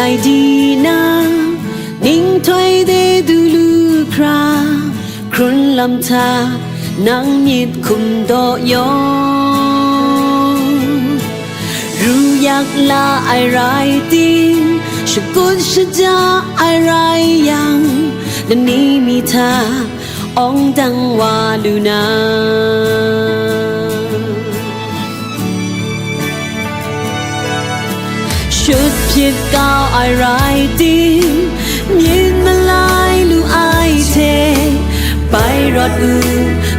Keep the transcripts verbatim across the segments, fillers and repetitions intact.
Ai di na, ning htoi de du lu hkra, hkrun lam hta nang myit hkum daw yawng, ru yak la ai rai ting, shakut shaja ai rai yang, lani mi hta awng dang wa lu na. Shut hpyit kau ai rai ting, myit malai lu ai hte, bai rawt u,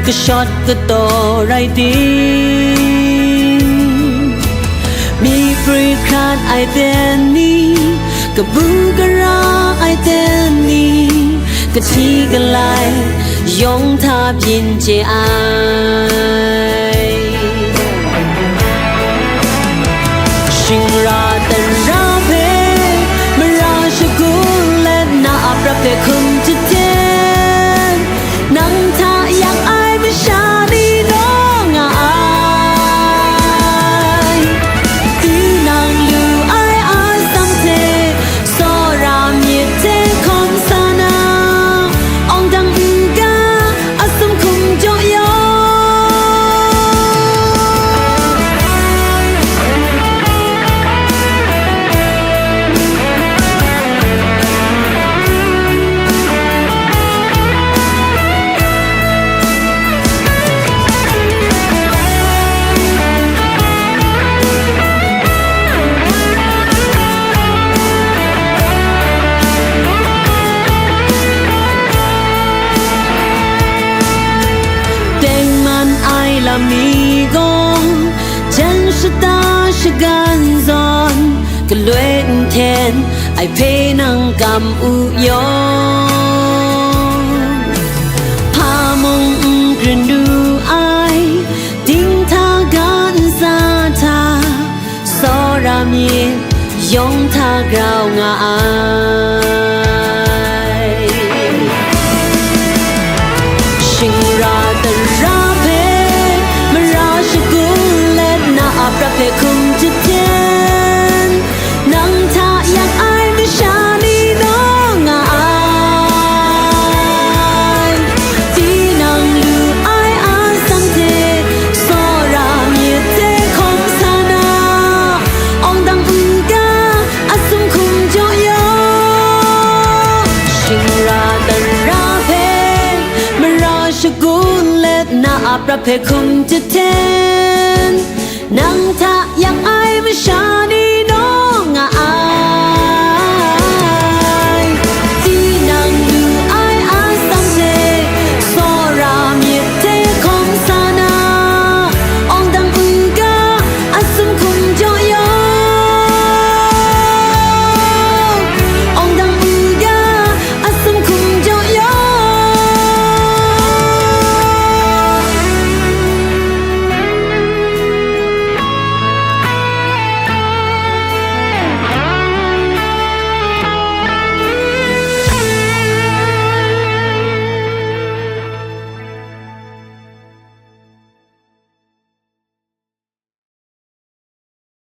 kashawt kataw rai ting, mi prwi hkrat ai ten ni, kabu gara ai ten ni, kahti kalai yawng hta byin chye ai. Shingra tara hpe mara shagun let na a prat hpe hkum jaten, nang hta yak ai masha ni naw nga ai. Tinang lu ai atsam hte, tsawra myit hte hkawm sa na, awng dang n-ga, a sum hkum jaw yawng. Tengman ai lam ni gaw, jan shata shagan zawn, galoi nhten ai hpe nang kam u yawng, hpa mung n grin lu ai, dinghta ga ntsa hta, tsawra myit yawng hta grau nga ai. Shingra tara hpe mara shagun let na a prat hpe hkum jaten, nang hta yak ai masha ni naw nga ai. Tinang lu ai atsam hte, tsawra myit hte hkawm sa na, awng dang n-ga, a sum hkum jaw yawng. Shingra tara hpe mara shagun let na a prat hpe hkum jaten, nang hta yak ai masha ni